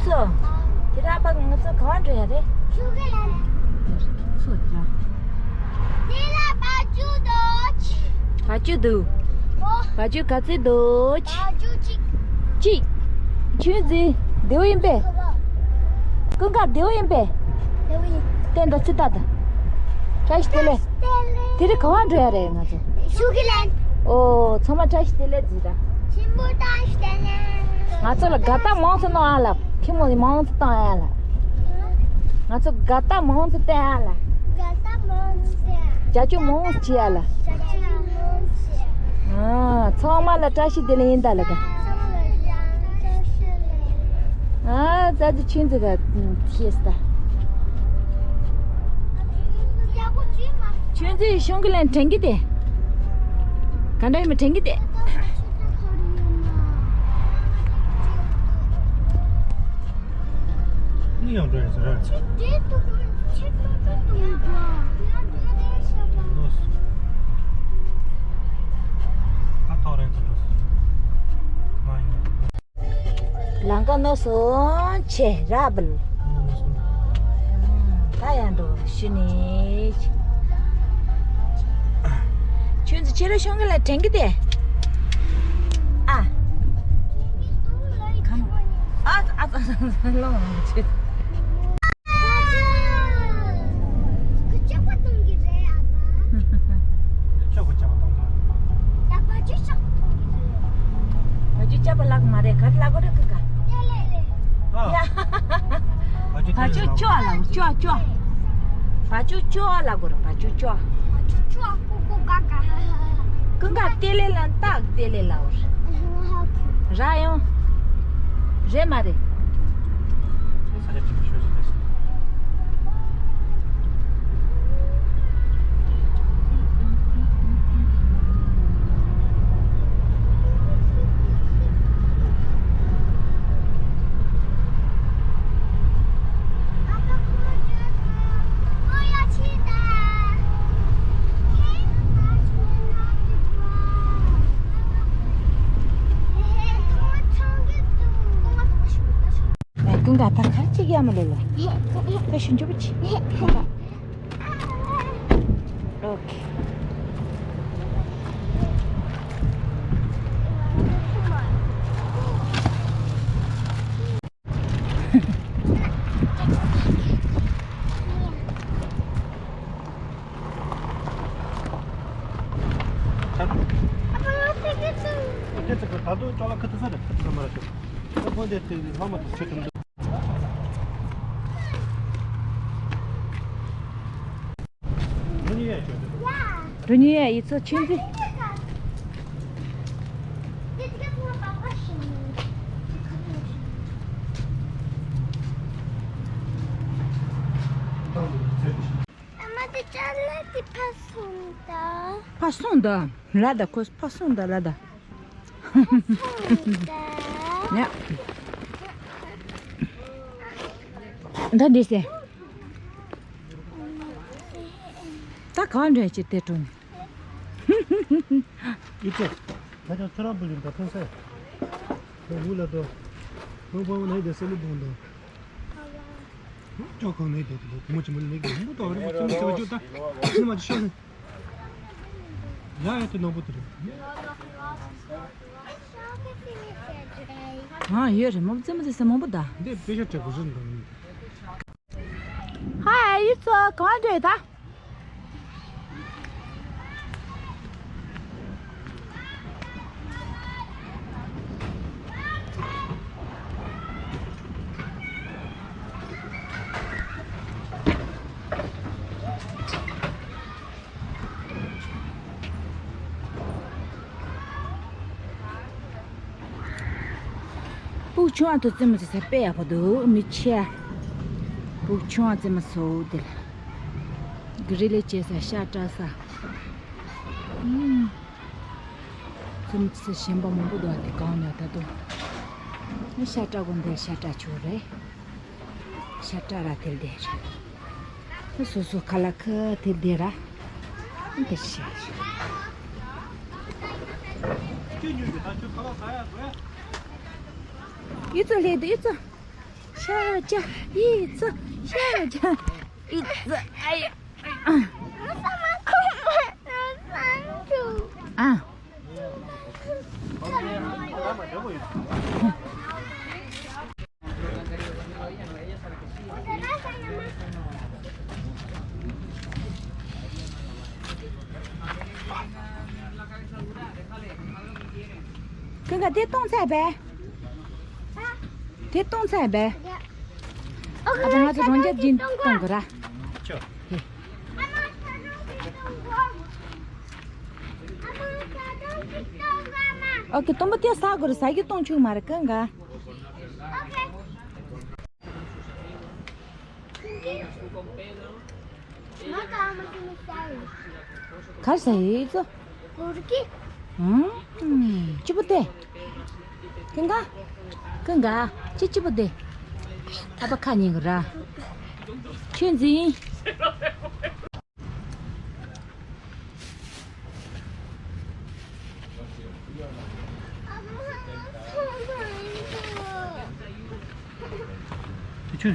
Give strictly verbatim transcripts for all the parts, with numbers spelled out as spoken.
ཚོ། དེ་ར་ཕ་ང་ཚོ་ག་བ་འགྲོ་ཡ་རེད། ཤུ་གི་ལན། ཚོ་དེ་ར། དེ་ལ་བ་ཅུ་འདུག་བ་ཅུ་འདུག་ཨོ། བ་ཅུ་ག་ཚོད་འདུག་བ་ཅུ་གཅིག་གཅིག་ཆུན་ཙི། བདེ་བོ་ཡིན་པས། ཀུན་དགའ་བདེ་བོ་ཡིན་པས། བདེ་བོ་ཡིན། བསྟན་དང་ཚེ་ཐར་དང་། བཀྲ་ཤིས་བདེ་ལེགས། དེ་རིང་ག་བ་འགྲོ་ཡ་རེད་ང་ཚོ། ཤུ་གི་ལན། ཨོ། ཚང་མ་བཀྲ་ཤིས་བདེ་ལེགས་ཟེར་ད། ཆེན་པོ་བཀྲ་ཤིས་བདེ་ལེགས། ང་ཚོ་ལ་དགའ་རྟགས་མང་ཙམ་གནང་ཨ་ལ། ཁྱི་མོ་མང་ཙམ་བཏང་ཨ་ལ། ང་ཚོ་དགའ་རྟགས་མང་ཙམ་བསྟན་ཨ་ལ། དགའ་རྟགས་མང་ཙམ་བསྟན། བྱ་སྤྱོད་མང་ཙམ་བྱེད་ཨ་ལ། བྱ་སྤྱོད་མང་ཙམ་བྱེད། ཨ། ཚང་མ་ལ་བཀྲ་ཤིས་བདེ་ལེགས་ཡིན་ད་ལ་ད། ཚང་མ་ལ་བཀྲ་ཤིས་བདེ་ལེགས། ཨ། ཙ་ཙི་ཆུན་ཙི་ག་ཤེས་ད། ཆུན་ཙི་ཤུ་གི་ལན་དྲན་གི་དེ། ག་འདྲ་ཡིན་མི་དྲན་གི་དེ། ནི་ཡང་འགྲོ་ཡིན་ཟེར། ཆེ་འདྲེ་དུ་ཆེ་ཏོ་ཏོ་དུ་འགྲོ། ཡང་འགྲོ་རེ་ཤ་པ། ལོས། ཁ་ཐོག་རེ་ཚོ་འགྲོ། མ་ཡིན། ལང་ཀ་ནོ་སོང་ཆེ་ར་བལ། ད་ཡང་འགྲོ་ཤི་ནི། ཆུན་ཙི་ཁྱེད་རང་ཤོང་གི་ལ་དྲན་གི་དེ། ཨ། ཨ་ཨ་ཨ་ལོང་ཆེ། ཁྱོད་ལྕགས་པ་གཏོང་གི་རེད་ཨ་ཕ། ཁྱོད་ཁོ་ལྕགས་པ་གཏོང་གི། ཡ་བ་ཅུ་ལྕགས་པ་གཏོང་གི་རེད། བ་ཅུ་ལྕགས་པ་ལག་མ་རེད་ག་རེ་ལག་གོ་རེད་ཀི་ཀ། ཨ། ཡ། བ་ཅུ་ལྕགས་པ་ལག་ཅོ་ཅོ། བ་ཅུ་ཅོ་ལག་གོ་རེད་བ་ཅུ་ཅོ། བ་ཅུ་ཅོ་ཀུ་ཀུ་ཀ་ཀ། ཀུན་དགའ་དེ་ལས་ལ་ཏག་དེ་ལས་ལ་འོར། ར་ཡོང་། རེད་མ་རེད། ཀུན་དགའ་ད་གར་ཅིག་ཡ་མ་ལེ་ལ། ད་ཞུ་འཇུ་བ་ཅི། ཨོ་ཁེ། ད་དུང་ཅོག་ལ་ཁ་ཐུག་ས་རེད་ཁ་ཐུག་ས་མ་རེད་ཤོག་ད་ཕོ་འདིར་དེ་ལྷག་མ་ཐུག་ཆེ་ཐུག་འདུག་རུ་ཉི་ཡ་ཡི་ཚོ་ཆུན་ཙི། ཨ་མ་དེ་ཅ་ལག་དེ་ཕར་སོང་ད། ཕར་སོང་ད། ལ་ད་ཁོ་ཕར་སོང་ད་ལ་ད། ཕར་སོང་ད། ཡ། ད་འདི་སེ། ད་གང་འདྲ་ཅི་དེ་དྲུང་། ཡིད་ཆེས། ད་ཅང་ཚེ་རང་བུ་ལིན་ད་ཐོན་སེ། ད་ལུག་ལ་དོ། ཁོང་ཕོ་བོ་ནས་དེ་སེ་ལུ་བུང་དོ། ཅོག་གང་ནས་དེ་དོ་བུ་མོ་ཆེན་མོ་ནས་གི་མུ་དོ་རེ་བུ་ཆེན་མོ་ཆེ་བ་ཅོ་ད། ཁྱི་མ་ཅི་ཤོ་ནས། ཡ་ཡ་དེ་ནང་པོ་དེ་རེད། ཨ་ཡོད་རེད་མོ་རྩེ་མོ་རྩེ་ས་མང་པོ་ད། འདི་པེ་ཤ་བྲེ་གོ་ཟིན་དང་། ཧའི་ཡུལ་ཚོ་གང་འདྲས་ད། སྤུ་གུ་ཆུང་བ་དེ་རྩེད་མོ་རྩེ་ས་དཔེ་ཡག་པོ་འདུག་མི་ཆེ། སྤུ་གུ་ཆུང་བ་རྩེད་མོ་རྩེ་ས་དེ་ལ། གི་རི་ལི་བྱེད་ས་ཤ་བཀྲ་ས། ཨུམ། རྩེད་མོ་རྩེ་ས་གཞན་པ་མང་པོ་འདུག་ཨ་དེ་གང་ནས་ད་དུང་། ཤ་བཀྲ་གོ་འདིར་ཤ་བཀྲ་ཆོག་རེད། ཤ་བཀྲ་ར་དེ་ལ་དེ་རེད། སོ་སོ་ཁ་ལག་ཁ་དེ་ལ་དེ་ར། འདི་ཤ། ཡུལ་ཚོ་ལྷེ་དུ་ཡུལ་ཚོ། ཤ་ཇ་ཡི་ཙི་ཤ་ཇ་ཡི་ཙི་ཨ་ཡ། ཨ། ཀུན་དགའ་དེ་གཏོང་ཚར་བས། དེ་གཏོང་ཚར་བས། ཨ་ད་ང་ཚོ་རང་རྒྱབ་ཀྱིན་གཏོང་དགོས་ར། ཨོ་ཀེ། དུམ་བུ་དེ་ཟ་དགོས་རེད། ཟ་རྒྱུ་གཏོང་ཆོག་མ་རེད། ཀུན་དགའ། གར་ཟ་ཡི་ཙོ། ཨང་། སྐྱིད་པོ་དེ། ཀུན་དགའ། ཀུན་དགའ། ཅི་སྐྱིད་པོ་དེ། ཨ་ཕ་ཁ་ཉན་གི་ར། ཆོས་འཛིན། ཆུ་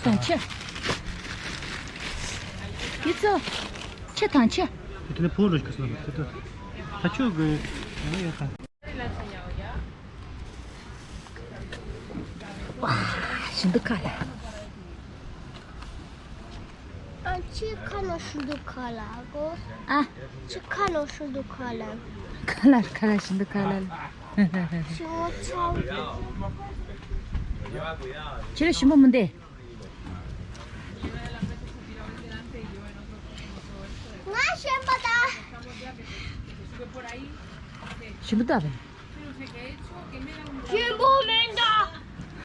དང་ཆུ། ཡི་ཙོ། ཆུ་དང་ཆུ། དེ་ནས་ཕོ་རུ་ཞིག་སོང་། དེ་ད་ཆུ་དགོས། ཡ་ཡ་ད། ཤིན་ཏུ་ཁ་ལ། ཨ་ཅི་ཁ་ལ་ཤིན་ཏུ་ཁ་ལ་གོ། ཨ། ཅི་ཁ་ལ་ཤིན་ཏུ་ཁ་ལ། ཁ་ལ་ཁ་ལ་ཤིན་ཏུ་ཁ་ལ། ཤིང་ཚ། ཁྱེད་རང་ཞིམ་པོ་མི་འདུག་ང་ཞིམ་པོ་ད། ཞིམ་པོ་ད་བས། ཞི་